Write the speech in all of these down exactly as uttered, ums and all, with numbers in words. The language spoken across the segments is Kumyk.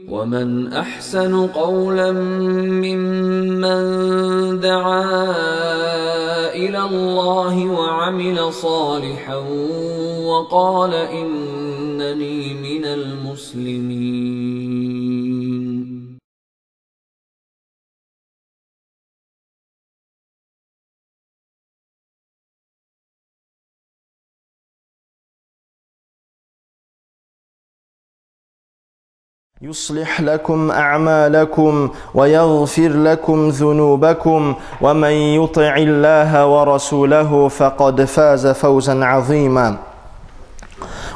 ومن أحسن قولا ممن دعا إلى الله وعمل صالحا وقال إنني من المسلمين. يصلح لكم أعمالكم ويغفر لكم ذنوبكم ومن يطع الله ورسوله فقد فاز فوزا عظيما.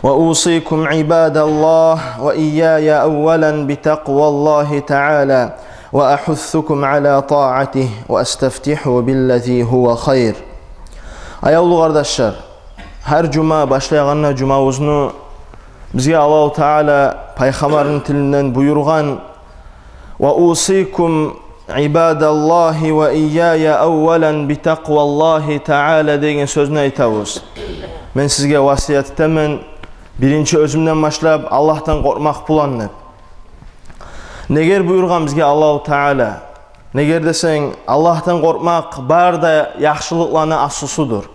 وأوصيكم عباد الله وإياي أولا بتقوى الله تعالى وأحثكم على طاعته وأستفتح بالذي هو خير. Аявлу къардашлар, гьар жума башлайгъанда жумабызны бизге Аллагьу Таала пайхаммарны тилинден буюргъан: «وأوصيكم عباد الله وإياي أولا بتقوى الله تعالى» деген сёзню айтабыз. Мен сизге васият этемен, биринчи оьзюмден башлап, Аллагьдан къоркъмакъ булан деп. Негер буюргъан бизге Аллагьу Таала? Негер десенг, Аллагьдан къоркъмакъ бары да яхшылыкъланы аслусудур.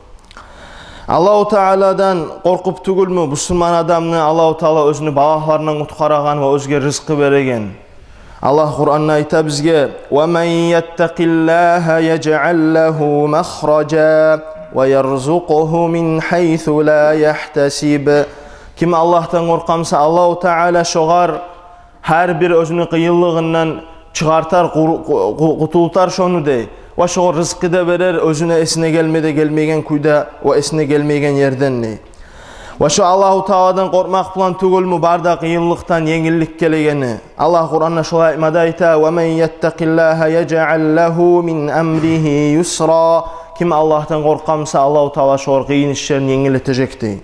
Аллагьу Тааладан къоркъуп тюгюлмю бусурман адамны Аллагьу Таала оьзюню балагьларындан къутгъарагъан ва оьзге рызкъы береген? Аллагь Къуранда айта бизге: «ومن يتق الله يجعل له مخرجا ويرزقه من حيث لا يحتسب». Ким Аллагьдан къоркъа буса, Аллагьу Таала шогъар гьар бир оьзюню къыйынлыгъындан чыгъартар, къу-, къу-, къу-, къутултар шону, дей. Ва шогъар рызкъы да берер, оьзюню эсине гелме де гелмейген кюйде ва эсине гелмейген ерден, дей. Ва шо Аллагьу Тааладан къоркъмакъ булан тюгюлмю бары да къыйынлыкъдан енгиллик гелегени? Аллагь Къуранда шолай айтма да айта: «ومن يتق الله يجعل له من أمره يسرا». Ким Аллагьдан къоркъа буса, Аллагьу Таала шогъар къыйын ишлерин енгиллетежек, дей.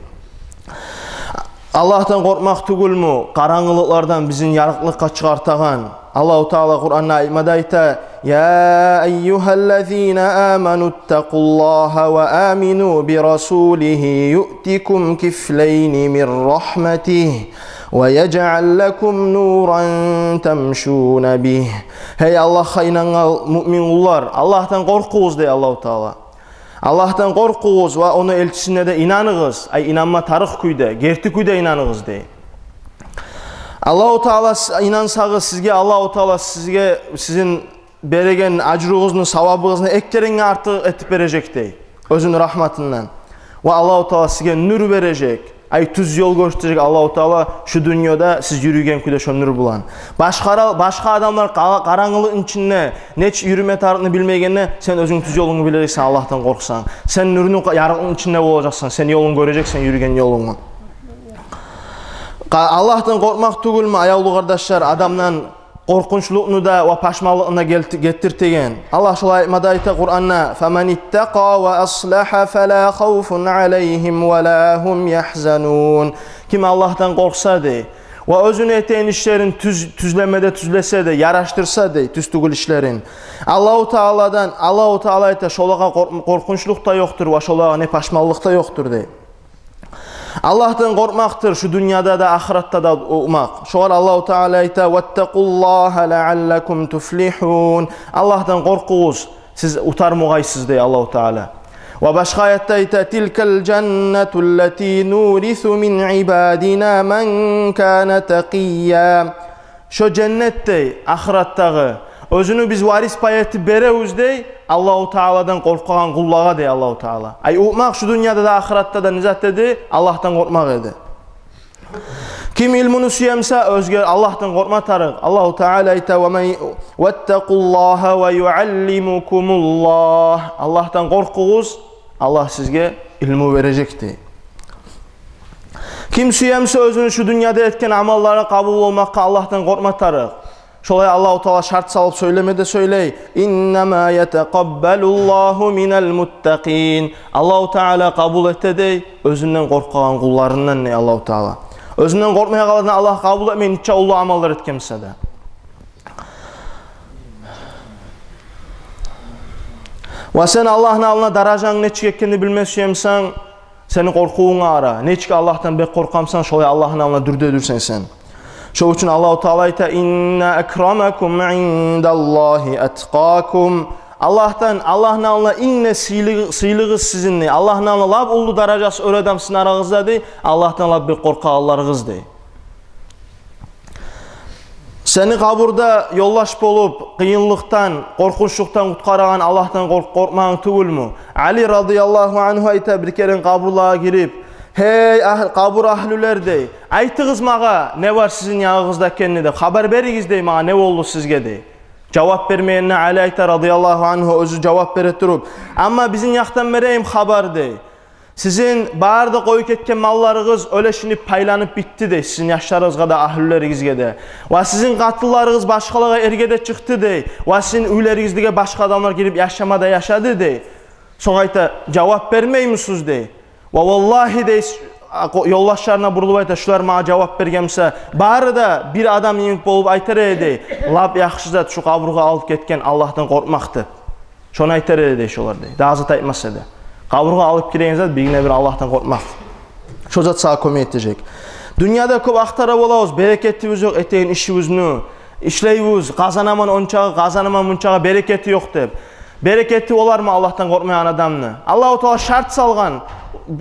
Аллагьдан къоркъмакъ тюгюлмю къарангылыкълардан бизин ярыкълыкъгъа чыгъартагъан? Аллагьу Таала Къуранда айтма да айта: «يا أيها الذين آمنوا اتقوا الله وآمنوا برسوله يؤتكم كفلين من رحمته ويجعل لكم نورا تمشون به». Гьей Аллагьгъа инангъан муъмин къуллар, Аллагьдан къоркъугъуз, дей Аллагьу Таала. Аллагьдан къоркъугъуз ва ону элчисине де инаныгъыз. Ай, инанма тарыкъ кюйде, герти кюйде инаныгъыз, дей. Аллагьу Таала с-, инансагъыз, сизге Аллагьу Таала сизге, сизин береген ажругъузну, савабыгъызны эки керенге артыкъ этип бережек, дей, оьзюню рагьматындан. Ва Аллагьу Таала сизге нюр бережек. Ай, тюз ёл гёрсетежек Аллагьу Таала шу дюньяда сиз юрюйген кюйде шо нюр булан. Башгъара-, башгъа адамлар къала-, къарангылыкъны ичинде нечик юрюме тарыкъны билмейгенде, сен оьзюнг тюз ёлунгну билежексен, Аллагьдан къоркъсанг. Сен нюрню къа-, ярыкълыкъны ичинде болажакъсан, сен ёлунг гёрежексен, юрюйген ёлунгну. Къа-, Аллагьдан къоркъмакъ тюгюлмю, аявлу къардашлар, адамдан къоркъунчлукъну да ва пашманлыкъны да гелти-, гетиртеген? Аллагь шолай айтма да айта Къуранда: «فمن اتقى وأصلح فلا خوف عليهم ولا هم يحزنون». Ким Аллагьдан къоркъса, дей, ва оьзюню этеген ишлерин тюз-, тюзлемеде тюзлесе, дей, яраштырса, дей, тюз тюгюл ишлерин, Аллагьу Тааладан, Аллагьу Таала айта, шолагъа къоркъ-, къоркъунчлукъ да ёкъдур ва шолагъа не пашманлыкъ да ёкъдур, дей. Аллагьдан къоркъмакъдыр шу дюньяда да, ахыратда да умакъ. Шогъар Аллагьу Таала айта: «واتقوا الله لعلكم تفلحون». Аллагьдан къоркъугъуз, сиз утар бугъайсыз, дей Аллагьу Таала. Ва башгъа аятда айта: «تلك الجنة التي نورث من عبادنا من كان تقيا». Шо женнет, дей, ахыратдагъы, оьзюню биз варис пай этип беребиз, дей, Аллагьу Тааладан къоркъагъан къуллагъа, дей Аллагьу Таала. Ай, умакъ шу дюньяда да, ахыратда да не зат эди? Аллагьдан къоркъмакъ эди. Ким илмуну сюе буса, оьзге Аллагьдан къоркъма тарыкъ. Аллагьу Таала айта: «ومن، واتقوا الله ويعلمكم الله». Аллагьдан къоркъугъуз, Аллагь сизге илму бережек, дей. Ким сюе буса оьзюню шу дюньяда этген амаллары къабул болмакъгъа, Аллагьдан къоркъма тарыкъ. Шолай Аллагьу Таала шарт салып сёйлеме де сёйлей: «إنما يتقبل الله من المتقين». Аллагьу Таала къабул эте, дей, оьзюнден къоркъагъан къулларындан, дей Аллагьу Таала. Оьзюнден къоркъмайгъанлардан Аллагь къабул этмей, нече уллу амаллар этген буса да. Ва сен Аллагьны алдына даражанг нечик экенни билме сюе бусанг, сени къоркъувунга къара. Нечик Аллагьдан бек къоркъа бусанг, шолай Аллагьны алдына дюр де дюрсен сен. Шо учун Аллагьу Таала айта: «Инна акрамакум индаллагьи аткъакум». Аллагьдан, Аллагьны алдында инг де сыйлы-, сыйлыгъыз сизин дей. Аллагьны алдында лап уллу даражасы оьр адам сизин арагъызда дей, Аллагьдан лап бир къоркъагъанларыгъыз дей. Сени къабурда ёлдаш болуп, къыйынлыкъдан, къоркъунчлукъдан къутгъарагъан Аллагьдан къоркъ-, къоркъмагъанг тюгюлмю? Али радияллагьу ангьу айта, бир керен къабурлагъа гирип: «Гьей, агь-, къабур агьлюлер, – дей, – айтыгъыз магъа, не бар сизин ягъыгъызда экенни, – деп, – хабар беригиз, – дей, – магъа не болду сизге», – дей. Жавап бермегенде Али айта радияллагьу ангьу, оьзю жавап бере туруп: «Амма бизин якъдан берейим хабар, – дей. – Сизин бары да къоюп гетген малларыгъыз оьлешинип, пайланып битди, – дей, – сизин яшларыгъызгъа да, агьлюлеригизге де. Ва сизин къатынларыгъыз башгъалагъа эрге де чыкъды, – дей, – ва сизин уьйлеригизде башгъа адамлар гирип яшама да яшады, – дей. – Сонг айта, жавап бермеймисиз, – дей. – Ва валлагьи, – дей, с-, а, къо-, ёлдашларына бурулуп айта, – шулар магъа жавап берген буса, бары да бир адам йимик болуп айтар эди, – дей, – лап яхшы зат шу къабургъа алып гетген Аллагьдан къоркъмакъ деп. Шону айтар эди, – дей, – шолар, – дей, – дагъы зат айтмас эди. Къабургъа алып гиреген зат биргине бир Аллагьдан къоркъмакъ. Шо зат сагъа кёмек этежек. Дюньяда кёп ахтара болабыз, берекетибиз ёкъ этеген ишибизни. Ишлейбиз, къазанаман ончакъы, къазанаман мунчакъы, берекети ёкъ деп. Берекети болармы Аллагьдан къоркъмайгъан адамны? Аллагьу Таала шарт салгъан,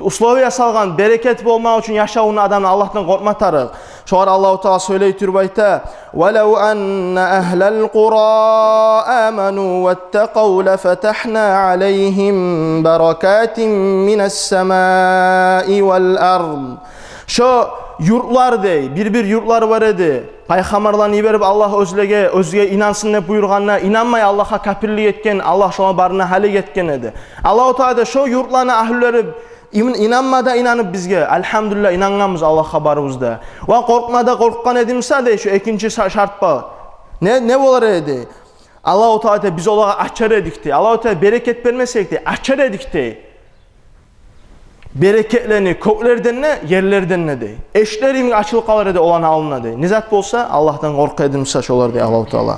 условия салгъан, берекет болмакъ учун яшавуну адамны Аллагьдан къоркъма тарыкъ. Шогъар Аллагьу Таала сёйлей туруп айта: «Валав анна агьлал къура аману ваттакъав лафатахна алайгьим баракатин минас самаи вал ард». Шо юртлар, – дей, – бир-бир юртлар бар эди, пайхаммарланы йиберип, Аллагь оьзлеге, оьзге инансын деп буюргъанда, инанмай, Аллагьгъа капирлик этген, Аллагь шоланы барын да гьалек этген эди. Аллагьу Таала да шо юртланы агьлюлери ин-, инанма да инанып бизге, альгьамдулиллагь, инангъанбыз Аллагьгъа барыбыз да. Ва къоркъма да къоркъгъан эди буса, – дей, – шо экинчи ша-, шарт бар. Не, не болар эди? Аллагьу Таала да биз олагъа ачар эдик, – дей. – Аллагьу Таала берекет бермесек де, ачар эдик, – дей, – берекетлени кёклерден де, ерлерден де, – дей. – Эшиклер йимик ачылып къалар эди оланы алдына, – дей. – Не зат болса, Аллагьдан къоркъа эди буса шолар, – дей Аллагьу Таала.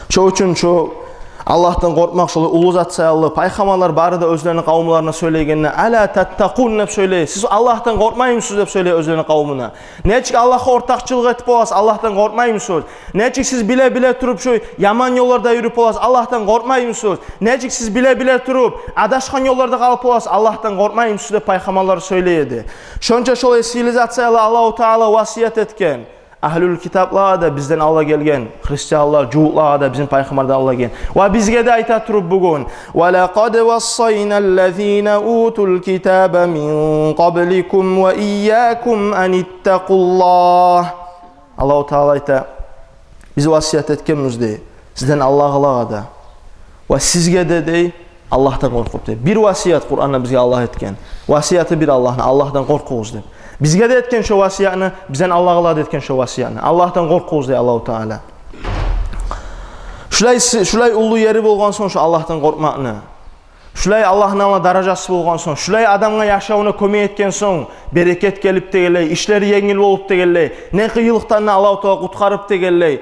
Шо учун шо Аллагьдан къоркъмакъ шолай уллу зат саялы, пайхаммарлар бары да оьзлерини къавумларына сёйлегенде, «Ала таттакъун?» деп сёйлей. «Сиз Аллагьдан къоркъмаймысыз?» деп сёйлей оьзлерини къавумуна. Нечик Аллагьгъа ортакъчылыкъ этип боласыз, Аллагьдан къоркъмаймысыз? Нечик сиз биле-биле туруп шо яман ёлларда юрюп боласыз, Аллагьдан къоркъмаймысыз? Нечик сиз биле-биле туруп адашгъан ёлларда къалып боласыз, Аллагьдан къоркъмаймысыз деп пайхаммарлар сёйлей эди. Шонча шолай сыйлы зат саялы Аллагьу Таала васият этген. Агьлюл китаплагъа да, бизден алда гелген христианлар, жугьутлагъа да, бизин пайхаммардан алда гелген. Ва бизге де айта туруп бугюн: «Ва лакъад вассайналлазина утул китаба мин къабликум ва ийякум аниттакъуллагь». Аллагьу Таала айта: «Биз васият этгенбиз, – дей, – сизден алдагъылагъа да ва сизге де, – дей, – Аллагьдан къоркъуп», – дей. Бир васият Къуранда бизге Аллагь этген. Васияты бир Аллагьны: «Аллагьдан къоркъугъуз», – деп. Бизге де этген шо васиятны, бизден алдагъылагъа да этген шо васиятны: «Аллагьдан къоркъугъуз», – дей Аллагьу Таала. Шулай сы-, шулай уллу ери болгъан сонг шо Аллагьдан къоркъмакъны, шулай Аллагьны алдында даражасы болгъан сонг, шулай адамгъа яшавуна кёмек этген сонг, берекет гелип дегенлей, ишлери енгил болуп дегенлей, не къыйынлыкъдан да Аллагьу Таала къутгъарып дегенлей,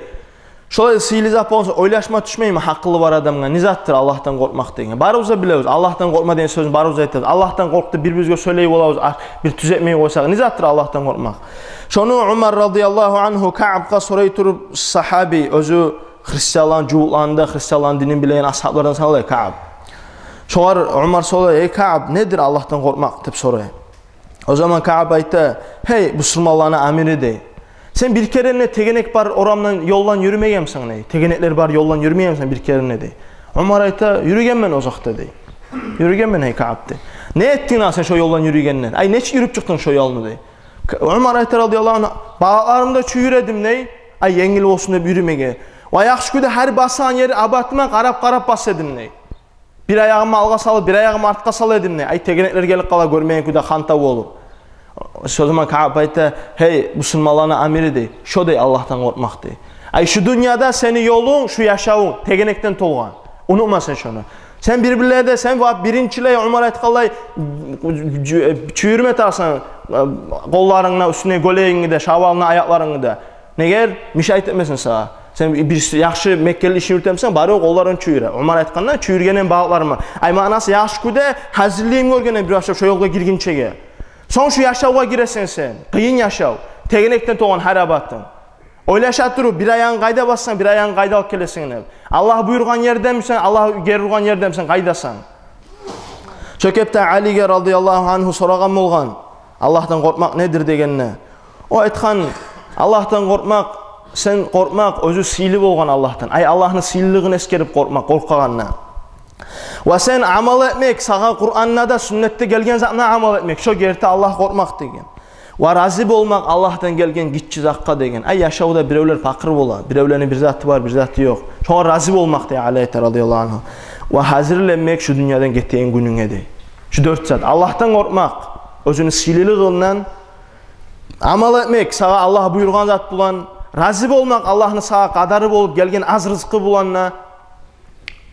шолай сыйлы зат болгъан сонг, ойлашма тюшмейми гьакъылы бар адамгъа не затдыр Аллагьдан къоркъмакъ деген? Барыбыз да билебиз, Аллагьдан къоркъма деген сёзню барыбыз да айтабыз. Аллагьдан къоркъ деп бир-бирибизге сёйлей болабыз, а, бир тюзетмей къойсакъ, не затдыр Аллагьдан къоркъмакъ? Шону Умар радияллагьу ангьу Каъбгъа сорай туруп, сагьаби, оьзю христианланы жугьутланы да, христианланы динин билеген асгьаблардан санала Каъб. Шогъар Умар сорай: «Эй Каъб, недир Аллагьдан къоркъмакъ?» – деп сорай. О заман Каъб айта: «Гьей, бусурманланы амири, – дей, – сен бир керен де тегенек бар орамдан, ёлдан юрюмегенмисен, – дей, – тегенеклер бар ёлдан юрюмегенмисен бир керен де?» – дей. Умар айта: «Юрюгенмен озокъда, – дей. – Юрюгенмен, гьей Каъб, – дей. – Не этдинг дагъы сен шо ёлдан юрюгенде? Ай, нечик юрюп чыкъдынг шо ёлну?» – дей. К-, Умар айта радияллагьу ангьу: «Балыкъларымны да чюйюр эдим, – дей, – ай, енгил болсун деп юрюмеге. Ва яхшы кюйде гьар басгъан ери абатман къарап-къарап баса эдим, – дей. – Бир аягъымны алгъа салып, бир аягъымны артгъа сала эдим, – дей. – Ай, тегенеклер гелип къала гёрмеген кюйде, ханта болуп». О заман Каъб айта: «Гьей, бусурманланы амири, – дей, – шо, – дей, – Аллагьдан къоркъмакъ, – дей. – Ай, шу дюньяда сени ёлунг, шу яшавунг тегенекден толгъан. Унутма сен шону. Сен бир-бирлерде, сен ва биринчилей, Умар айтгъанлай, чю-, чюйюрме тарыкъсан, э, къолларынгны да, уьстюнде гёлегингни де, шалбарынгны да, аякъларынгны да. Неге? Мешать этмесин сагъа. Сен бир яхшы мекенли ишни юрютемисен, бары о къолларынг чюйюре». Умар айтгъанда: «Чюйюргенмен балыкъларымны. Ай, маънасы, яхшы кюйде гьазирлигим гёргенмен бир башлап шо ёлгъа гиргинчеге. Сонг шу яшавгъа гиресен сен. Къыйын яшав. Тегенекден тувгъан гьар абатынг. Ойлаша туруп, бир аягъынг къайда бассанг, бир аягъынг къайда алып гелесен деп. Аллагь буюргъан ердемисен, Аллагь гери ургъан ердемисен, къайдасан? Шо кепде Алиге радияллагьу ангьу сорагъан болгъан: «Аллагьдан къоркъмакъ недир?» — дегенде, о айтгъан: «Аллагьдан къоркъмакъ, сен къоркъмакъ оьзю сыйлы болгъан Аллагьдан, ай, Аллагьны сыйлылыгъын эсгерип къоркъмакъ къоркъагъанда. Ва сен амал этмек, сагъа Къуранда да, сюннетде гелген затына амал этмек, шо герти Аллагь къоркъмакъ», — деген. «Ва рази болмакъ Аллагьдан гелген гиччи затгъа», — деген. Ай, яшавда биревлер пакъыр бола, биревлени бир заты бар, бир заты ёкъ. Шогъар рази болмакъ, дей Али айта радияллагьу ангьу. «Ва гьазирланмакъ шу дюньядан гетеген гюнюнге», — дей. Шу дёрт зат: Аллагьдан къоркъмакъ оьзюню сыйлылыгъындан, амал этмек сагъа Аллагь буюргъан зат булан, рази болмакъ Аллагьны сагъа къадары болуп гелген аз рызкъы булан да,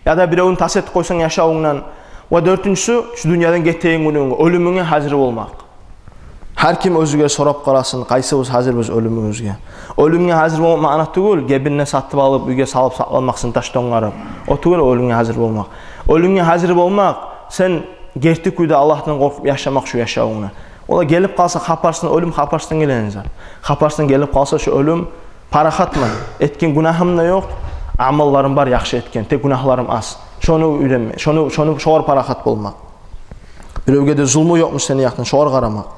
яда биревню тас этип къойсанг яшавунгдан. Ва дёртюнчюсю, шу дюньядан гетеген гюнюнге, оьлюмюнге гьазир болмакъ. Гьар ким оьзюне сорап къарасын, къайсыбыз гьазирбиз оьлюмюбюзге. Оьлюмге гьазир болмакъ магъна тюгюл гебинде сатып алып, уьйге салып сакъланмакъсын таш тонгарып. О тюгюл оьлюмге гьазир болмакъ. Оьлюмге гьазир болмакъ, сен герти кюйде Аллагьдан къоркъуп яшамакъ шу яшавунгда. Ола гелип къалса хапарсыздан, оьлюм хапарсыздан гелеген зат. Хапарсыздан гелип къалса шу оьлюм, парахатман, этген гюнагьым да ёкъ, амалларым бар яхшы этген, тек гюнагьларым аз. Шону уьйренме, шону, шону, шогъар парахат болмакъ. Биревге де зулму ёкъмуш сени якъдан, шогъар къарамакъ.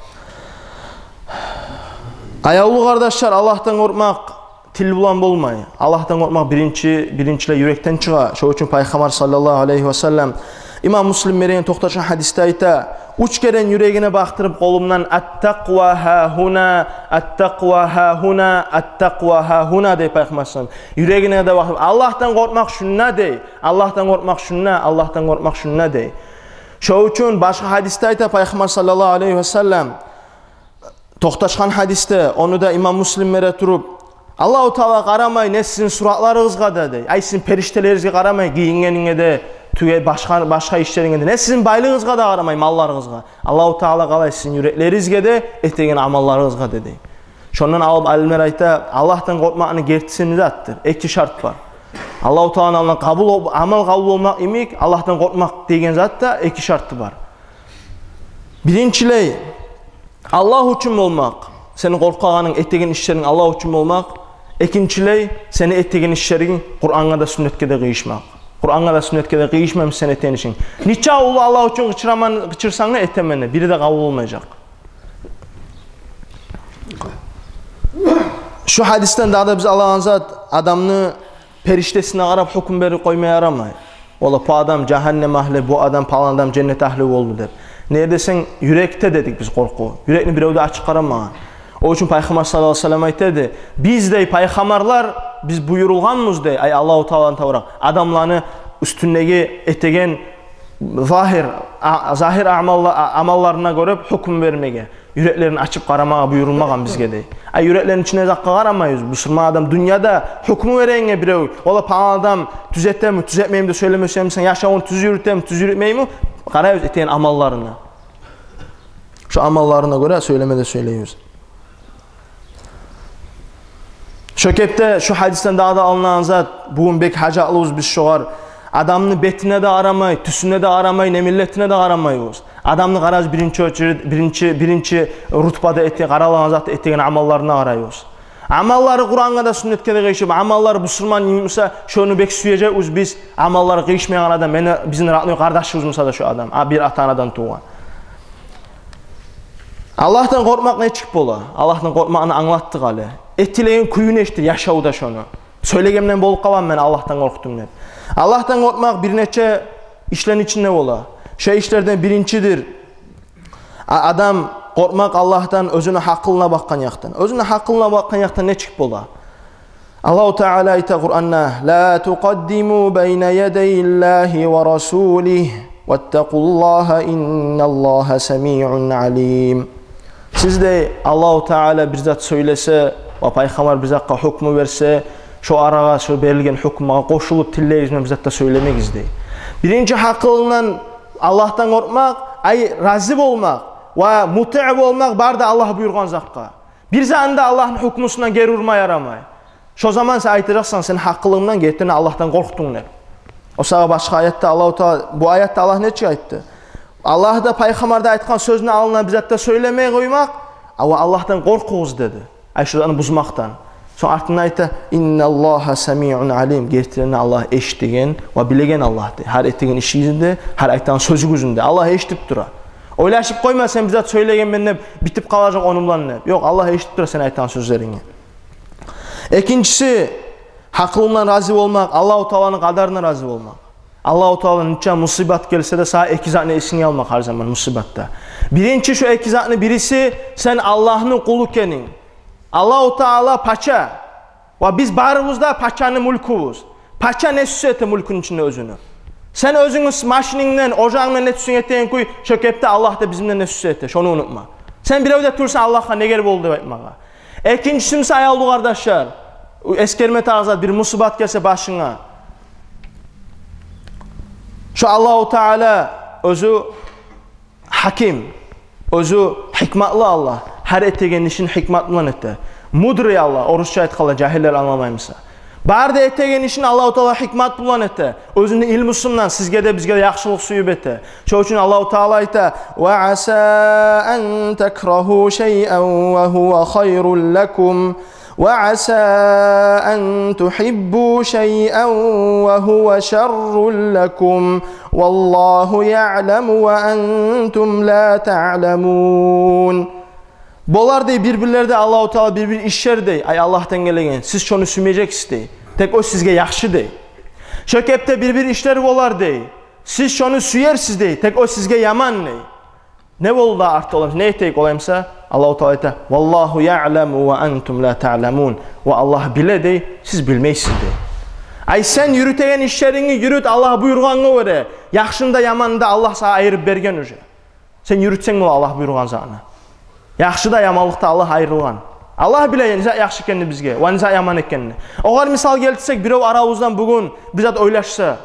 Аявлу къардашлар, Аллагьдан къоркъмакъ тил булан болмай. Аллагьдан къоркъмакъ биринчи, биринчилей юрекден чыгъа. Шо учун Пайхаммар саллаллагьу алайгьи ва саллам, имам Муслим берген токъташгъан гьадисде айта: «Уьч керен юрегине бакъдырып къолумдан: „Ат-такъва гьагьуна, ат-такъва гьагьуна, ат-такъва гьагьуна“, — дей Пайхаммар саллаллагьу алайгьи ва саллам. — Юрегине де бакъдырып: „Аллагьдан къоркъмакъ шунда“, — дей. „Аллагьдан къоркъмакъ шунда, Аллагьдан къоркъмакъ шунда“, — дей. Шо учун башгъа гьадисде айта Пайхаммар саллаллагьу алайгьи ва саллам, токъташгъан гьадисде, ону да имам Муслим бере туруп: Аллагьу Таала къарамай не сизин суратларыгъызгъа да, — дей, — ай, сизин периштелеригизге къарамай, гийингенинге де, тюге башгъа, башгъа ишлеринге де, не сизин байлыгъызгъа да къарамай, малларыгъызгъа. Аллагьу Таала къарай сизин юреклеригизге де, этеген амалларыгъызгъа да», — дей. Шондан алып алимлер айта, Аллагьдан къоркъмакъны гертиси не затдыр? Эки шарт бар. Аллагьу Тааланы алдына къабул, амал къабул болмакъ йимик, Аллагьдан къоркъмакъ деген затда эки шарты бар. Биринчилей, Аллагь учун болмакъ, сени къоркъагъанынг, этеген ишлеринг Аллагь учун болмакъ. Экинчилей, сени этеген ишлеринг Къурангъа да, сюннетге де къыйышмакъ. Къурангъа да, сюннетге де къыйышмаймыса сени этеген ишинг. Нече уллу Аллагь учун къычыраман, къычырсанг да, этемен де, бири де къабул болмажакъ. Шу гьадисден дагъы да биз алагъан зат: адамны периштесине къарап гьукму берип къойма ярамай. Ола, бу адам жагьаннем агьли, бу адам, палан адам женнет агьли болду деп. Неге десенг, юрекде дедик биз къоркъув. Юрекни бирев де ачып къарамагъан. О учун Пайхаммар саллаллагьу алайгьи ва саллам айта эди: «Биз, — дей, — пайхаммарлар, биз буюрулгъанбыз, — дей, — ай, Аллагьу Тааланы тавракъ, адамланы уьстюндеги этеген загьир, а, загьир амалла-, а, амалларына гёре гьукму бермеге, юреклерин ачып къарамагъа буюрулмагъан бизге», — дей. Ай, юреклерин ичине, затгъа къарамайбыз. Бусурман адам дюньяда гьукму берегенге бирев, ола, палан адам тюз этеми, тюз этмейми деп сёйлеме сюемисен, яшавун тюз юрютеми, тюз юрютмейми, къарайбыз этеген амалларына. Шо амалларына гёре сёйлеме де сёйлейбиз. Шо кепде, шо гьадисден дагъы да алынагъан зат, бугюн бек гьажатлыбыз биз шогъар. Адамны бетине де къарамай, тюсюне де къарамай, не миллетине де къарамайбыз. Адамны къарайбыз биринчи очередь, биринчи, биринчи рутбада эте-, къаралагъан зат этеген амалларына къарайбыз. Амаллары Къурангъа да, сюннетге де къыйышып, амаллары бусурман йимик буса, шону бек сюежекбиз биз. Амаллары къыйышмайгъан адам, мени, бизин родной къардашыбыз буса да шо адам, а, бир ата-анадан тувгъан. Аллагьдан къоркъмакъ нечик бола? Аллагьдан къоркъмакъны англатдыкъ гьали. Этилеген кюю нечтир яшавда шону? Сёйлегенмен болуп къаламан мен, Аллагьдан къоркъдум деп. Аллагьдан къоркъмакъ бир нече ишлени ичинде бола. Шо ишлерден биринчидир, а, адам къоркъмакъ Аллагьдан оьзюню гьакъылына бакъгъан якъдан. Оьзюню гьакъылына бакъгъан якъдан нечик бола? Аллагьу Таала айта Къуранда: «Ла тукъаддиму байна ядайиллагьи ва расулигьи, ваттакъуллагьа, инналлагьа самиун алим». Сиз, дей, Аллагьу Таала бир зат сёйлесе ва Пайхаммар бир затгъа гьукму берсе, шо арагъа, шо берилген гьукмугъа къошулуп, тиллеригиз булан бир зат да сёйлемегиз, дей. Биринчи гьакъылындан Аллагьдан къоркъмакъ, ай, рази болмакъ ва мутиъ болмакъ бары да Аллагь буюргъан затгъа. Бир затны да Аллагьны гьукмусундан гери урма ярамай. Шо заман сен айтажакъсан, сен гьакъылынгдан гетдинг, Аллагьдан къоркъдунг деп. О сагъа башгъа аятда Аллагьу Таала, бу аятда Аллагь нечик айтды? Аллагь да, Пайхаммар да айтгъан сёзню алдына бир зат да сёйлемей къоймакъ, а ва Аллагьдан къоркъугъуз деди. Ай, шу затны бузмакъдан. Сонг артында айта: «Инналлагьа самиун алим». Гертиден Аллагь эшитеген ва билеген Аллагь дей. Гьар этеген ишигизни де, гьар айтагъан сёзюгюзню де Аллагь эшитип тура. Ойлашып къойма сен, бир зат сёйлегенмен деп, битип къалажакъ ону булан деп. Ёкъ, Аллагь эшитип тура сен айтагъан сёзлеринге. Экинчиси, гьакъылынг булан рази болмакъ, Аллагьу Тааланы къадарына рази болмакъ. Аллагьу Таала нече мусибат гелсе де, сагъа эки затны эсинге алмакъ гьар заман мусибатда. Биринчи, шу эки затны бириси, сен Аллагьны къулу экенинг. Аллагьу Таала пача. Ва биз барыбыз да пачаны мюлкюбюз. Пача не сюйсе эте мюлкюню ичинде оьзюню. Сен оьзюнгню машинингден, ожагъынгдан не сюйсенг этеген кюй, шо кепде Аллагь да бизин де не сюйсе эте, шону унутма. Сен бирев де тюгюлсен Аллагьгъа негер бол деп айтмагъа. Экинчиси буса, аявлу къардашлар, эсгерме тарыкъ зат, бир мусибат гелсе башынга, шо Аллагьу Таала оьзю гьаким, оьзю гьикматлы Аллагь, гьар этеген ишин гьикмат булан эте. Мудрый Аллагь, орусча айтгъанда, жагьиллер англамаймыса. Бары да этеген ишин Аллагьу Таала гьикмат булан эте. Оьзюню илмусундан сизге де, бизге де яхшылыкъ сююп эте. Шо учун Аллагьу Таала айта: «Ва аса ан такрагьу шайъан ва гьува хайрул лакум, ва аса ан тугьиббу шайъан ва гьува шаррул лакум, валлагьу яъламу ва антум ла таъламун». Болар дей бир-бирлерде Аллагьу Таала бир-бир ишлер дей, ай, Аллагьдан гелеген, сиз шону сюймежексиз дей. Тек о сизге яхшы дей. Шо кепде бир-бир ишлер болар дей, сиз шону сюерсиз дей, тек о сизге яман дей. Не болду да артда олай, не этейик олай буса? Аллагьу Таала айта: «Валлагьу яъламу ва антум ла таъламун». Ва Аллагь биле дей, сиз билмейсиз дей. Ай, сен юрютеген ишлерингни юрют Аллагь буюргъангъа гёре. Яхшыны да, яманны да Аллагь сагъа айырып берген уже. Сен юрютсенг бола Аллагь буюргъан затны. Яхшы да, яманлыкъ да Аллагь айыргъан. Аллагь биле не зат яхшы экенни бизге, ва не зат яман экенни. Огъар мисал гелтирсек, бирев арабыздан бугюн бир зат ойлашса,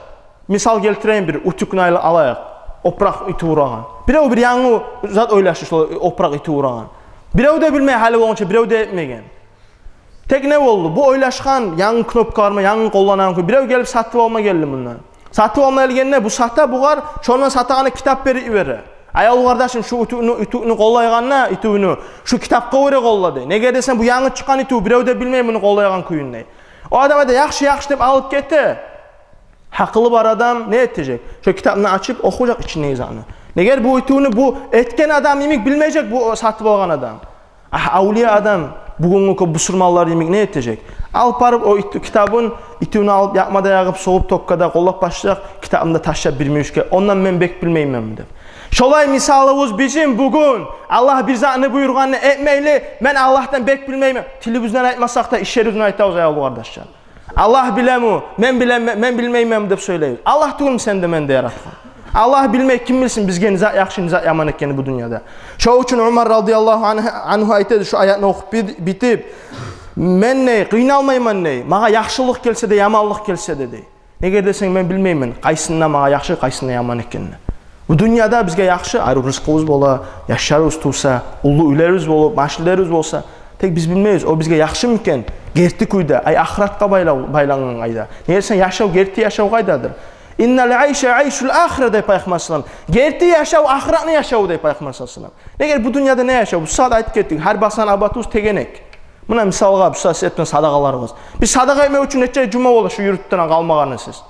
мисал гелтирейим, бир утюкню айла-, алайыкъ. Опуракъ итив урагъан. Бирев бир янгы зат ойлашды, шо опуракъ итив урагъан. Бирев де билмей гьали болгъунча, бирев де этмеген. Тек не болду? Бу ойлашгъан, янгы кнопка бар ма, янгы къолланагъан кюй. Бирев гелип сатып алма гелди мундан. Сатып алма гелгенде, бу сата бугъар, шондан сатагъаны китап берип йибере. Ай, аявлу къардашым, шу итивню, итивню къоллайгъанда, итивню, шу китапгъа гёре къолла дей. Неге десенг, бу янгы чыкъгъан итив, бирев де билмей муну къоллайгъан кюйюн дей. О адам айта: «Яхшы, яхшы», — деп алып гете. Гьакъылы бар адам не этежек? Шо китапны ачып охужакъ ичиндеги затны. Неге бу итивню бу этген адам йимик билмежек бу сатып алгъан адам. Агь, авлия адам бугюнгю кёп бусурманлар йимик не этежек? Алып барып о ит-, китабын, итивню алып якъма да ягъып, согъуп токгъа да къоллап башлажакъ, китабын да ташлап бир мюйюшге. Ондан мен бек билмеймен деп. Шолай мисалыбыз бизин бугюн, Аллагь бир затны буюргъанны этмейли, мен Аллагьдан бек билмеймен. Тилибизден айтмасакъ да, ишлерибизден айтабыз, аявлу къардашлар. Аллагь билеми, мен билем-, мен билмеймен деп сёйлейбиз. Аллагь тюгюлмю сени де, мени де яратгъан? Аллагь билмей, ким билсин бизге не зат яхшы, не зат яман экенни бу дюньяда? Шо учун Умар радияллагьу ангь-, ангьу айта эди, шу аятны охуп бит-, битип: «Мен, — дей, — къыйналмайман, — дей, — магъа яхшылыкъ гелсе де, яманлыкъ гелсе де, — дей. — Неге десенг, мен билмеймен къайсында магъа яхшы, къайсында яман экенни. Бу дюньяда бизге яхшы, арив рызкъыбыз бола, яшларыбыз тувса, уллу уьйлерибиз болуп, машинлерибиз болса. Тек биз билмейбиз, о бизге яхшымы экен герти кюйде, ай, ахыратгъа байла-, байлангъан къайда. Неге десенг, яшав, герти яшав къайдадыр? Иннал айша айшул ахира, — дей Пайхаммар саллаллагьу алайгьи ва саллам. Герти яшав ахыратны яшаву, — дей Пайхаммар саллаллагьу алайгьи ва саллам. Неге, бу дюньяда не яшав? Бу сагьат айтып гетдик, гьар басгъан абатыбыз тегенек. Муна мисалгъа, бу сагьат этген садагъаларыбыз. Биз садагъа этмек учун нече жума болду шу юртдан къалмагъаны сиз?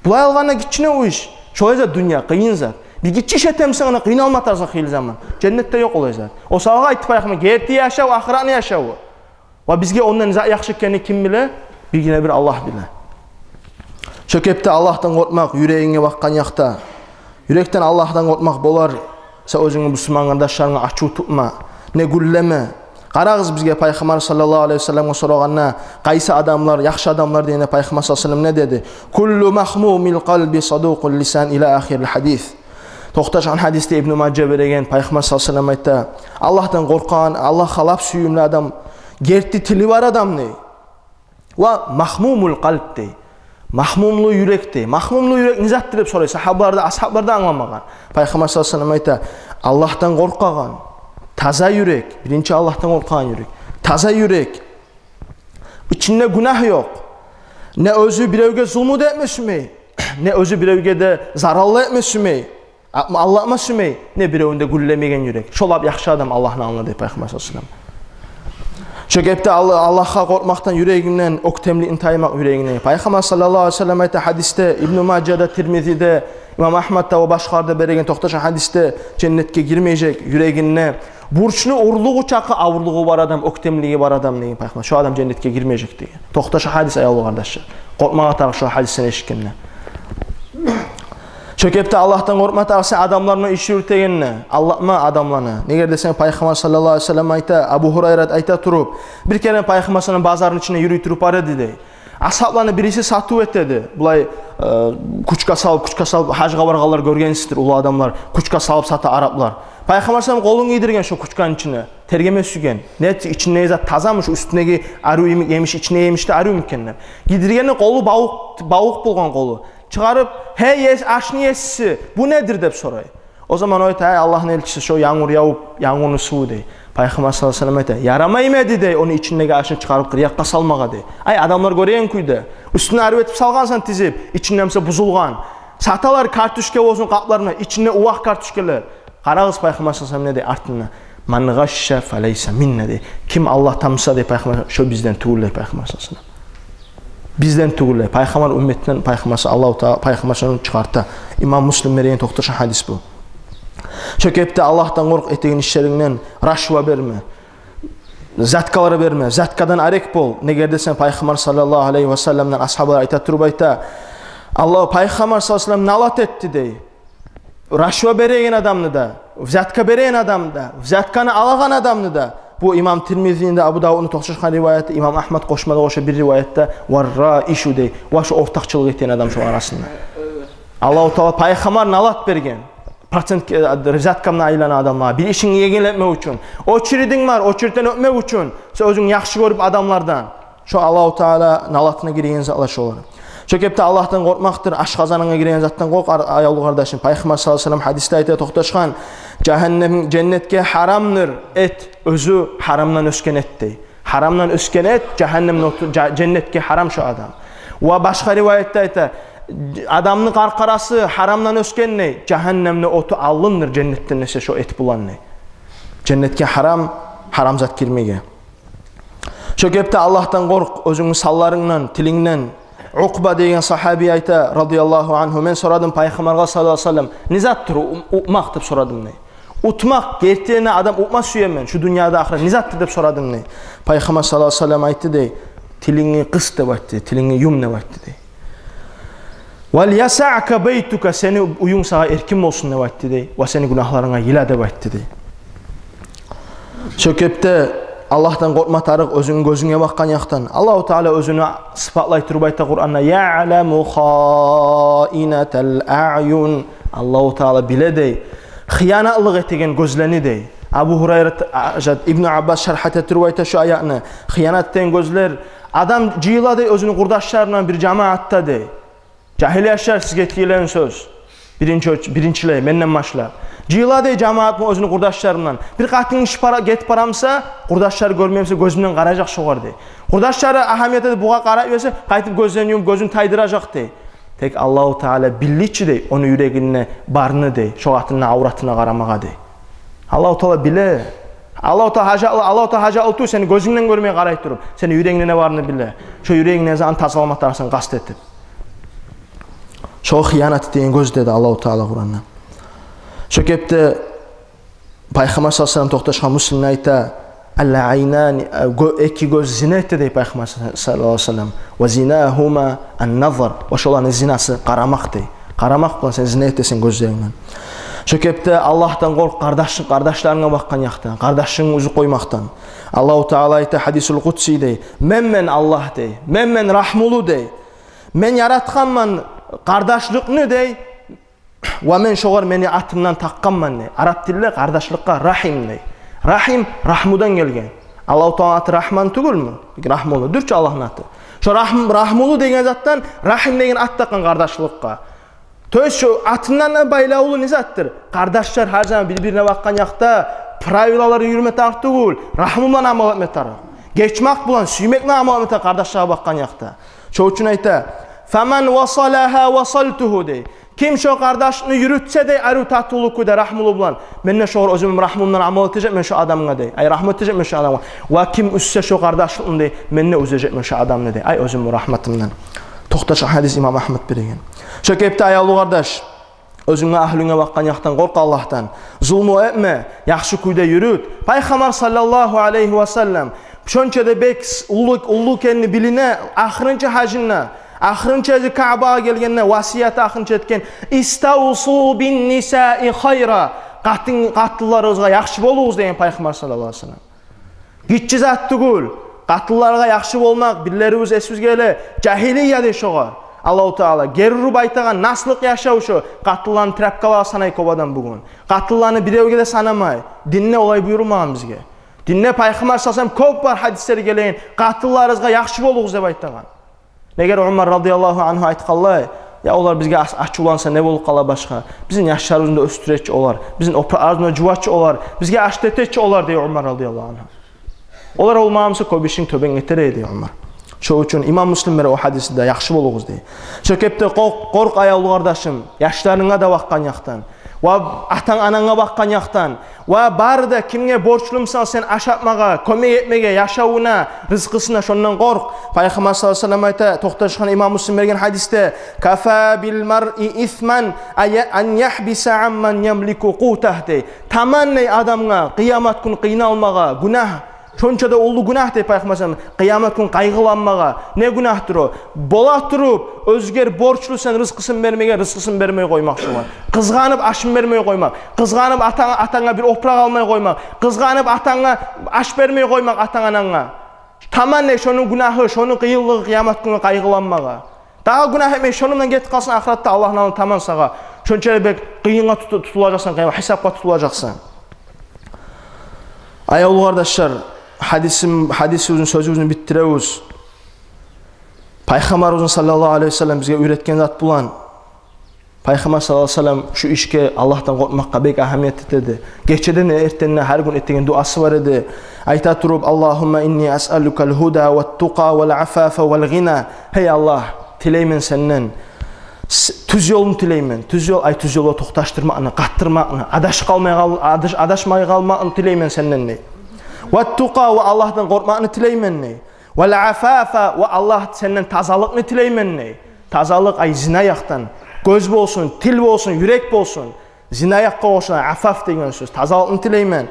Булай алгъанда гиччине о иш. Шолай зат дюнья, къыйын зат. Бир гиччи иш этемисен, она къыйналма тарыкъсан хыйлы заман. Женнетде ёкъ олай зат. О сагьатгъа айтды Пайхаммар: герти яшав ахыратны яшаву. Ва бизге ондан зат яхшы экенни ким биле? Биргине бир Аллагь биле. Шо кепде Аллагьдан къоркъмакъ юрегинге бакъгъан якъда. Юрекден Аллагьдан къоркъмакъ болар, сен оьзюнгню бусурман къардашларынга ачув тутма, не гюллеме. Къарагъыз, бизге Пайхаммар саллаллагьу алайгьи ва салламгъа сорагъанда, къайсы адамлар яхшы адамлар дегенде, Пайхаммар саллаллагьу алайгьи ва саллам не деди? «Куллу махмумил къалби садукъул лисан», ила ахирил гьадис. Токъташгъан гьадисде Ибну Мажа береген, Пайхаммар саллаллагьу алайгьи ва саллам айта: Аллагьдан къоркъагъан, Аллагьгъа лап сююмлю адам, герти тили бар адам, дей. Ва махмумул къалб, дей. Махмумлу юрек, дей. Махмумлу юрек не затдыр деп сорай. Сагьабалар да, асгьаблар да англамагъан. Пайхаммар саллаллагьу алайгьи ва саллам айта: Аллагьдан къоркъагъан таза юрек, биринчи Аллагьдан къоркъагъан юрек, таза юрек, ичинде гюнагь ёкъ, не оьзю биревге зулму да этме сюймей, не оьзю биревге де зараллы этме сюймей, а-, алдатма сюймей, не биревню де гюллемеген юрек. Шо лап яхшы адам Аллагьны алдында, дей Пайхаммар саллаллагьу алайгьи ва саллам. Шо кепде Алла-, Аллагьгъа къоркъмакъдан юрегингден, оьктемликни тайдырмакъ юрегингден. Пайхаммар саллаллагьу алайгьи ва саллам айта гьадисде, Ибну Мажада, Тирмизиде, имам Агьмад да ва башгъалар да береген токъташгъан гьадисде, женнетге гирмежек юрегинде бурчлу, урлугъу чакъы авурлугъу бар адам, оьктемлиги бар адам деген Пайхаммар. Шо адам женнетге гирмежек деген. Токъташгъан гьадис, аявлу къардашлар. Къоркъмагъа тарыкъ шо гьадисни эшитгенде. Шо кепде Аллагьдан къоркъма тарыкъ сен адамланы иш юрютегенде, алдатма адамланы. Неге десенг, Пайхаммар саллаллагьу алайгьи ва саллам айта, Абу Гьурайрат айта туруп, бир керен Пайхаммар саллаллагьу алайгьи ва саллам базарны ичинде юрюй туруп бара эди дей. Асгьабланы бириси сатыв эте эди. Булай, э, кучка салып, кучка салып, гьажгъа баргъанлар гёргенсиздир, уллу адамлар кучка салып сата, араплар. Пайхаммар саллаллагьу алайгьи ва саллам къолун гийдирген шо кучканы ичине. Тергеме сюйген. Не ичиндеги зат тазамы, уьстюндеги арив йимик, емиш, ичиндеги емиш де арив йимик экен деп. Гийдиргенде къолу бавукъ, бавукъ болгъан къолу. Чыгъарып: «Гьей, ес-, ашны еси, бу недир?» — деп сорай. О заман о айта: «Ай, Аллагьны элчиси, шо янгур явуп, янгурну суву», — дей. Пайхаммар саллаллагьу алайгьи ва саллам айта: «Ярамаймы эди, — дей, — ону ичиндеги ашны чыгъарып къырыякъгъа салмагъа?» — дей. Ай, адамлар гёреген кюйде. Уьстюн арив этип салгъансан тизип, ичинде буса бузулгъан. Саталар картошка болсун къапларына, ичинде увакъ картошкалар. Къарагъыз, Пайхаммар саллаллагьу алайгьи ва саллам не дей артында? «Ман гъашша фалайса минна», — дей. Ким алдатса, дей Пайхаммар, шо бизден тюгюл, дей Пайхаммар саллаллагьу алайгьи ва саллам. Бизден тюгюл, дей. Пайхаммар уьмметинден, Пайхаммар саллаллагьу, Аллагьу Таала Пайхаммар саллаллагьу алайгьи ва саллам чыгъарта. Имам Муслим береген токъташгъан гьадис бу. Шо кепде Аллагьдан къоркъ, этеген ишлерингден, рашва берме, взяткалар берме, взяткадан арек бол. Неге десенг, Пайхаммар саллаллагьу алайгьи ва салламдан асгьаблар айта туруп айта, Аллагь, Пайхаммар саллаллагьу алайгьи ва саллам налат этди, дей. Рашва береген адамны да, взятка береген адамны да, взятканы алагъан адамны да. Бу имам Тирмизини де, Абу Давудну токъташгъан риваяты, имам Агьмад къошмагъа къоша бир риваятда: «Ва раишу», — дей, ва шо ортакъчылыкъ этеген адам шо арасында. Аллагьу Таала, Пайхаммар налат берген. Процент, э, взяткамны айланагъан адамлагъа, бир ишинг енгил этмек учун. Очерединг бар, очередден оьтмек учун сен оьзюнг яхшы гёрюп адамлардан. Шо Аллагьу Таала налатына гиреген затлар шолар. Шо кепде Аллагьдан къоркъмакъдыр ашкъазанынга гиреген затдан къоркъ, ар-, аявлу къардашым. Пайхаммар саллаллагьу алайгьи ва саллам гьадисде айта токъташгъан: «Жагьаннем, женнетге гьарамдыр эт, оьзю гьарамдан оьсген эт», — дей. Гьарамдан оьсген эт, жагьаннемни оту, жа-, женнетге гьарам шо адам. Ва башгъа риваятда айта: «Адамны къаркъарасы гьарамдан оьсген, — дей, — жагьаннемни оту алындыр женнетден эсе шо эт булан», — дей. Женнетге гьарам, гьарам зат гирмеге. Шо кепде Аллагьдан къоркъ оьзюнгню санларынгдан, тилингден. Укъба деген сагьаби айта, радияллагьу ангьу: «Мен сорадым Пайхаммаргъа саллаллагьу алайгьи ва саллам, не затдыр у-, утмакъ?» — деп сорадым, дей. «Утмакъ, гертиден адам утма сюемен, шу дюньяда, ахырат, не затдыр?» — деп сорадым, дей. Пайхаммар саллаллагьу алайгьи ва саллам айтды, дей: «Тилингни къыс», — деп айтды, дей, «тилингни юм», — деп айтды, дей. «Валь ясаъка байтука», сени уьюнг сагъа эркин болсун деп айтды, дей. «Ва сени гюнагьларынга йыла», — деп айтды, дей. Шо кепде Аллагьдан къоркъма тарыкъ оьзюнг гёзюнге бакъгъан якъдан. Аллагьу Таала оьзюн сыпатлай туруп айта Къуранда: «Яъламу хаинатал аъюн». Аллагьу Таала биле, дей, хыянатлыкъ этеген гёзлени, дей. Абу Гьурайра, а, жат, Ибну Аббас шаргь эте туруп айта шо аятны: хыянат этеген гёзлер, адам жыйыла, дей, оьзюню къурдашларындан бир жамаатда, дей. Жагьил яшлар, сизге этилеген сёз. Биринчи оч-, биринчилей, менден башлап. Жыйыла, дей, жамаат бу оьзюню къурдашларындан. Бир къатын гиши пара-, гетип бара буса, къурдашлары гёрмей буса, гёзюнден къаражакъ шогъар, дей. Къурдашлары агьамият этип бугъар къарай берсе, къайтып гёзлерин юмуп, гёзюн тайдыражакъ, дей. Тек Аллагьу Таала билли чи, дей, ону юрегинде барны, дей, шо къатынны авратына къарамагъа, дей. Аллагьу Таала биле. Аллагьу Таала гьажатлы, Аллагьу Таала гьажатлы тюгюл сени гёзюнгден гёрмей къарай туруп, сени юрегингде не барны биле. Шо юрегингни не затны тазаламакъ тарыкъсан къаст этип. Шо хыянат этеген гёз, деди Аллагьу Таала Къуранда. Шо кепде Пайхаммар саллаллагьу алайгьи ва саллам токъташгъан, Муслимде айта: «Ал-айнани», э, гё-, эки гёз зина эте, дей Пайхаммар саллаллагьу алайгьи ва саллам. «Ва зинагьума ан-назар». Ва шоланы зинасы къарамакъ, дей. Къарамакъ булан сен зина этесен гёзлерингден. Шо кепде Аллагьдан къоркъ, къардашлыкъ, къардашларынга бакъгъан якъдан, къардашлыгъынгны уьзюп къоймакъдан. Аллагьу Таала айта, гьадисул къудси, дей: «Мен, мен Аллагь, дей. Мен, мен рагьмулу, дей. Мен яратгъанман къардашлыкъны, дей. Ва мен шогъар мени атымдан такъгъанман», — дей. Арап тилде къардашлыкъгъа рагьим дей. Рагьим рагьмудан гелген. Аллагьу Тааланы аты Рагьман тюгюлмю? Рагьмулу дюр чю Аллагьны аты. Шо рагьм-, рагьмулу деген затдан рагьим деген ат такъгъан къардашлыкъгъа. То есть шо атындан да байлавлу не затдыр? Къардашлар гьар заман бир-бирине бакъгъан якъда правилалар юрюме тарыкъ тюгюл, рагьму булан амал этме тарыкъ. Гечмек булан, сюймек булан амал этме тарыкъ къардашлагъа бакъгъан якъда. Шо учун айта: «Фаман васалагьа васалтугьу», — дей. Ким шо къардашлыкъны юрютсе, дей, арив татывлу кюйде, рагьмулу булан, мен де шогъар оьзюмню рагьмумдан амал этежекмен шо адамгъа, дей. Ай, рагьму этежекмен шо адамгъа. Ва ким уьзсе шо къардашлыкъны, дей, мен де уьзежекмен шо адамны, дей. Ай, оьзюмню рагьматымдан. Токъташгъан гьадис имам Агьмат береген. Шо кепде, аявлу къардаш, оьзюнге, агьлюнге бакъгъан якъдан къоркъ Аллагьдан. Зулму этме, яхшы кюйде юрют. Пайхаммар саллаллагьу алайгьи ва саллам шонча да бек с-, уллу, уллу экени билине, ахырынчы гьажында, ахырынчы гьажы Каабагъа гелгенде васияты ахырынчы этген: «Иставсу бин нисаи хайра». Къатын, къатынларыгъызгъа яхшы болугъуз деген Пайхаммар саллаллагьу алайгьи ва саллам. Гиччи зат тюгюл. Къатынларгъа яхшы болмакъ, бирлерибиз эсибизге геле, жагьилия дей шогъар. Аллагьу Таала гери уруп айтагъан наслыкъ яшав шо. Къатынланы тряпкалагъа санай кёп адам бугюн. Къатынланы биревге де санамай. Динде олай буюрулмагъан бизге. Динде Пайхаммар саллаллагьу алайгьи ва саллам кёп бар гьадислер гелеген, къатынларыгъызгъа яхшы болугъуз деп айтагъан. Неге Умар радияллагьу ангьу айтгъанлай: «Я, олар бизге ас-, ачувланса не болуп къала башгъа? Бизин яшларыбызны да оьсдюрежек чи олар, бизин опуракъларыбызны да жуважакъ чи олар, бизге аш да этежек чи олар», — дей Умар радияллагьу ангьу. «Олар болмаса, кёп ишинг тёбен гетер эди», — дей Умар. Шо учун имам Муслим бере о гьадисни де, яхшы болугъуз дей. Шо кепде къоркъ, къоркъ, аявлу къардашым, яшларынга да бакъгъан якъдан, ва атанг-ананга бакъгъан якъдан, ва бары да кимге борчлумусан сен ашатмагъа, кёмек этмеге, яшавуна, рызкъысына, шондан къоркъ. Пайхаммар саллаллагьу алайгьи ва саллам айта, токъташгъан имам Муслим берген гьадисде: «Кафа бил маръи исман ан я-, ан яхбиса амман ямлику къутагь», — дей. Таман дей адамгъа къыямат гюн къыйналмагъа гюнагь, шонча да уллу гюнагь дей Пайхаммар саллаллагьу алайгьи ва саллам, къыямат гюн къайгъыланмагъа. Не гюнагьдыр о? Бола туруп, оьзгер борчлу сен рызкъысын бермеге, рызкъысын бермей къоймакъ шогъар. Къызгъанып ашын бермей къоймакъ. Къызгъанып атанг-, атангга бир опуракъ алмай къоймакъ. Къызгъанып атангга аш бермей къоймакъ, атанг-анангга. Таман дей шону гюнагьы, шону къыйынлыгъы къыямат гюнге къайгъыланмагъа. Дагъы гюнагь этмей, шонундан гетип къалсын ахыратда, Аллагьны алдында таман сагъа. Шонча бек къыйынгъа туту-, тутулажакъсан, къыямат гьисапгъа тутулажакъсан. Аявлу къардашлар, гьадисим, гьадисибизни, сёзюбюзню битдиребиз. Пайхаммарыбызны саллаллагьу алайгьи ва саллам бизге уьйретген зат булан. Пайхаммар саллаллагьу алайгьи ва саллам шу ишге, Аллагьдан къоркъмакъгъа бек агьамият этеди. Гечеден де, эртенден де гьар гюн этеген дуасы бар эди. Айта туруп: «Аллагьумма инни асъалукал гьуда ват-тукъа вал-афафа вал-гъина». Гьей Аллагь, тилеймен сенден, с-, тюз ёлну тилеймен. Тюз ёл, ай, тюз ёлгъа токъташдырмакъны, къатдырмакъны, адашып къалмай къал-, адаш-, адашмай къалмакъны тилеймен сенден дей. «Ват-тукъа», ва Аллагьдан къоркъмакъны тилеймен дей. «Вал-афафа», ва Аллагь, сенден тазалыкъны тилеймен дей. Тазалыкъ, ай, зина якъдан. Гёз болсун, тил болсун, юрек болсун. Зина якъгъа къошула афаф деген сёз. Тазалыкъны тилеймен.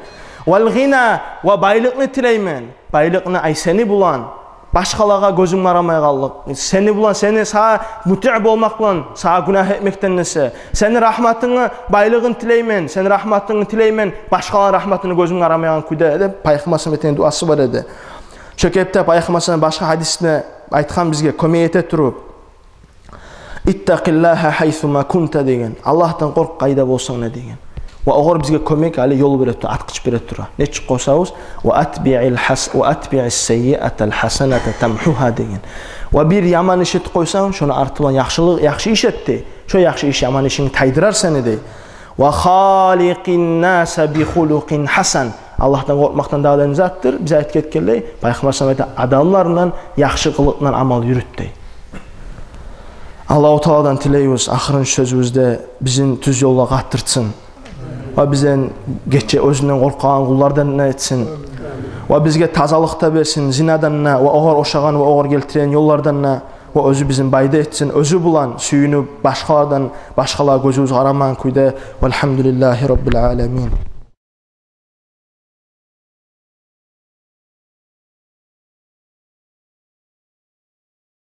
«Вал-гъина», ва байлыкъны тилеймен. Байлыкъны, ай, сени булан башгъалагъа гёзюнг къарамай къаллыкъ. Сени булан, сени, сагъа мутиъ болмакъ булан, сагъа гюнагь этмекден эсе. Сени рагьматынгны, байлыгъын тилеймен. Сени рагьматынгны тилеймен, башгъаланы рагьматына гёзюм къарамайгъан кюйде деп Пайхаммар саллаллагьу алайгьи ва саллам этеген дуасы бар эди. Шо кепде Пайхаммар саллаллагьу алайгьи ва саллам башгъа гьадисинде айтгъан бизге, кёмек эте туруп: «Иттакъиллагьа гьайсума кунта», — деген. Аллагьдан къоркъ, къайда болсанг да деген. Ва огъар бизге кёмек, гьали ёл бере тура, ачгъыч бере тура. Нечик къойсагъыз: «Ва атбиъил гьас-, ва атбиъис саййиатал гьасаната тамгьугьа», — деген. Ва бир яман иш этип къойсанг, шону арты булан яхшылыкъ, яхшы иш эт дей. Шо яхшы иш яман ишинг тайдырар сени дей. «Ва халикъин наса би хулукъин гьасан». Аллагьдан къоркъмакъдан дагъы да не затдыр? Биз айтып гетгенлей, Пайхаммар саллаллагьу алайгьи ва саллам айта: «Адамлар булан яхшы къылыкъдан амал юрют», — дей. Аллагьу Тааладан тилейбиз, ахырынчы сёзюбюзде, бизин тюз ёлгъа къатдырсын. Ва бизин гече оьзюнден къоркъагъан къуллардан да этсин. Ва бизге тазалыкъ да берсин зинадан да, ва огъар ошагъан, ва огъар гелтирген ёллардан да. Ва оьзю бизин бай да этсин, оьзю булан сююнюп, башгъалардан, башгъалагъа гёзюбюз къарамагъан кюйде. Валгьамдулиллагьи раббил аламин.